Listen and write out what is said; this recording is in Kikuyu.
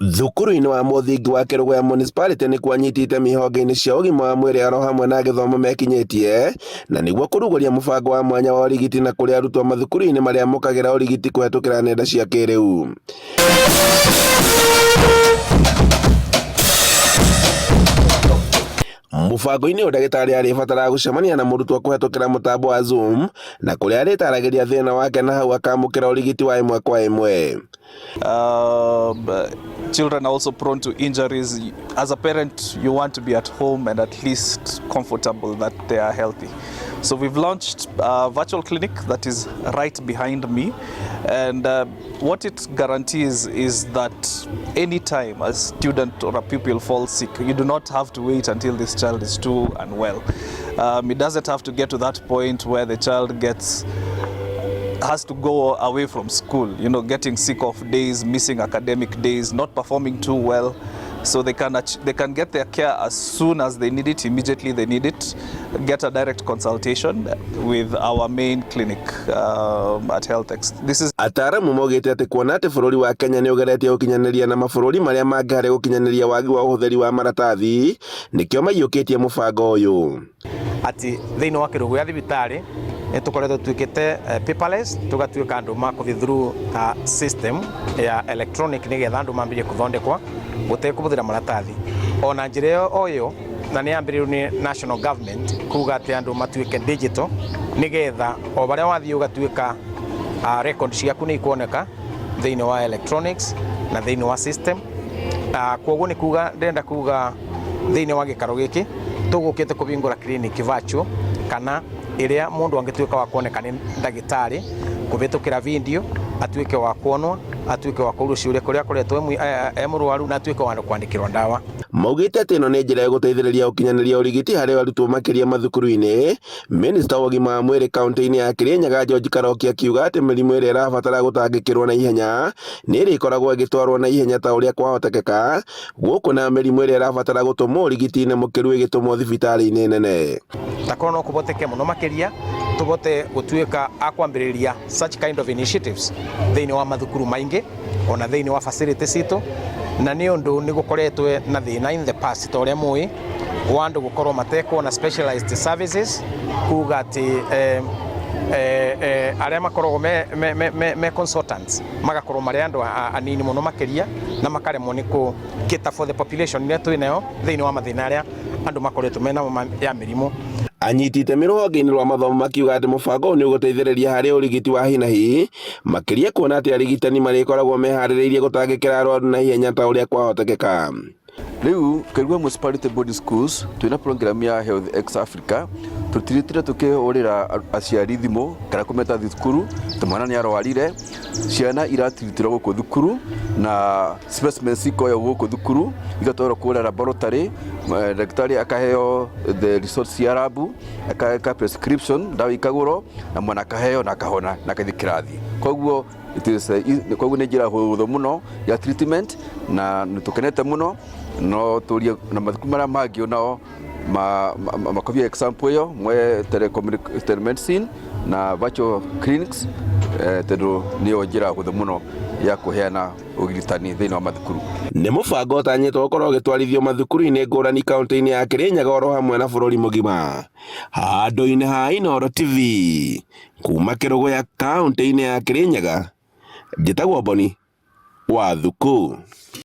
Thukuru-inĩ wa mũthingi wa Kĩrũgũya Municipality nĩkuo anyiti itemi honge-inĩ cia ũgima wa mwĩrĩ oro hamwe na gĩthomo mekinyĩtie na nĩguo kũrugũria mũbango wa mwanya wa ũrigiti na kũrĩa arutwo mathukuru-inĩ marĩamũkagĩra ũrigiti kũhetũkĩra nenda cia kĩrĩu. Mũbango-inĩ ũyũ ndagĩtarĩ arĩbataraga gũcemania na mũrutwo kũhetũkĩra mũtambo wa Zoom na kũrĩa arĩtaragĩria thĩna wake na hau akamũkĩra ũrigiti wa ĩmwe kwa ĩmwe. Children are also prone to injuries. As a parent, you want to be at home and at least comfortable that they are healthy. So we've launched a virtual clinic that is right behind me. And what it guarantees is that anytime a student or a pupil falls sick, you do not have to wait until this child is too unwell. It doesn't have to get to that point where the child gets has to go away from school, getting sick of days, missing academic days, not performing too well. So they can get their care as soon as they need it, immediately they need it, get a direct consultation with our main clinic at HealthX. This is Ataaramu maugĩte atĩ kuona atĩ bũrũri wa Kenya nĩ ũgeretie gũkinyanĩria na mabũrũri marĩa mangĩ harĩ gũkinyanĩria wagi wa ũhũthĩri wa maratathi, nĩkĩo maiyũkĩtie mũbango ũyũ. Atĩ thĩinĩ wa Kĩrũgũya thibitarĩ nĩ tũkoretwo tuĩkĩte paperless, tũgatuĩka andũ makũthiĩ through system ya electronic nĩgetha andũ mambĩrĩrie kũthondekwa gũtekũhũthĩra maratathi. Ona njĩra ĩyo o ĩyo na nĩ yambĩrĩirio nĩ national government kuga atĩ andũ matuĩke digital nĩgetha o barĩa wathiĩ ũgatuĩka record ciaku nĩ ikuoneka thĩinĩ wa electronics na thĩinĩ wa system. Koguo nĩ kuga ndĩrenda kuga thĩinĩ wa gĩikaro gĩkĩ tũgũkĩte kũhingũra clinic virtual kana ĩrĩa mũndũ angĩtuĩka wa kuoneka nĩ ndagĩtarĩ kũhĩtũkĩra video, atuĩke wa kuonwo, atuĩke wa kũũrio ciũria kũrĩa akoretwo e mũrwaru na atuĩke wa kwandĩkĩrwo ndawa. Maugĩte atĩ ĩno nĩ njĩra ĩgũteithĩrĩria gũkinyanĩria ũrigiti harĩ arutwo makĩria mathukuru-inĩ. Minista wa ũgima wa mwĩrĩ kaunti-inĩ ya Kirinyaga George Karoki akiuga atĩ mĩrimũ ĩrĩa ĩrabatara gũtangĩkĩrwo na ihenya nĩ ĩrĩkoragwo ĩgĩtwarwo na ihenya ta ũrĩa kwahotekeka gũkũ na mĩrimũ ĩrĩa ĩrabatara gũtũmwo ũrigiti-inĩ mũkĩru ĩgĩtũmwo thibitarĩ-inĩ nene. Takorwo no kũhoteke mũno makĩria tũhote gũtuĩka a kwambĩrĩria such kind of initiatives thĩinĩ wa mathukuru maingĩ ona thĩinĩ wa facility citũ, na nĩ ũndũ nĩ gũkoretwo na thĩna in the past ta ũrĩa mũĩ wa andũ gũkorwo matekuona specialized services, kuga atĩ arĩa makoragwo me consultants magakorwo marĩ andũ anini mũno makĩria na makaremwo nĩ kũ cater for the population ĩrĩa twĩ nayo thĩinĩ wa mathĩna arĩa andũ makoretwo mena ya mĩrimũ. Anyiti itemi rũhonge-inĩ rwa mathomo makiuga atĩ mũbango ũyũ nĩ ũgũteithĩrĩria harĩ ũrigiti wa hi na hi makĩria kuona atĩ arigitani marĩkoragwo meharĩrĩirie gũtangĩkĩra arwaru na ihenya ta ũrĩa kwahotekeka. Rĩu Kĩrua Municipality Boarding Schools twĩna program ya Health X Africa, tũtirĩtire tũkĩhũrĩra aciari thimũ kana kũmeta thukuru atĩ mwana nĩ arwarire. Ciana iratiritĩrwo gũkũ thukuru na specimens ikoywo gũkũ thukuru igatwarwo kũrĩa laboratory, ndagĩtarĩ akaheo the results cia lab, akeka prescription, ndawa ikagũrwo na mwana akaheo na akahona na akathiĩ kĩrathi. Koguo it is koguo nĩ njĩra hũthũ mũno ya treatment na nĩ tũkenete mũno. No tũrie na mathukuru marĩa mangĩ onao makobie example ĩyo moe telemedicine na virtual clinics, tondũ nĩyo njĩra hũthũ mũno ya kũheana ũrigitani thĩinĩ wa mathukuru. Nĩ mũbango ũtanyĩtwo gũkorwo ũgĩtwarithio mathukuru-inĩ ngũrani kaunti-inĩ ya Kirinyaga oro hamwe na bũrũri mũgima. Handũ-inĩ ha Inooro TV kuma Kĩrũgũya kaunti-inĩ ya Kirinyaga, njĩtagwo Boni wa Thuku.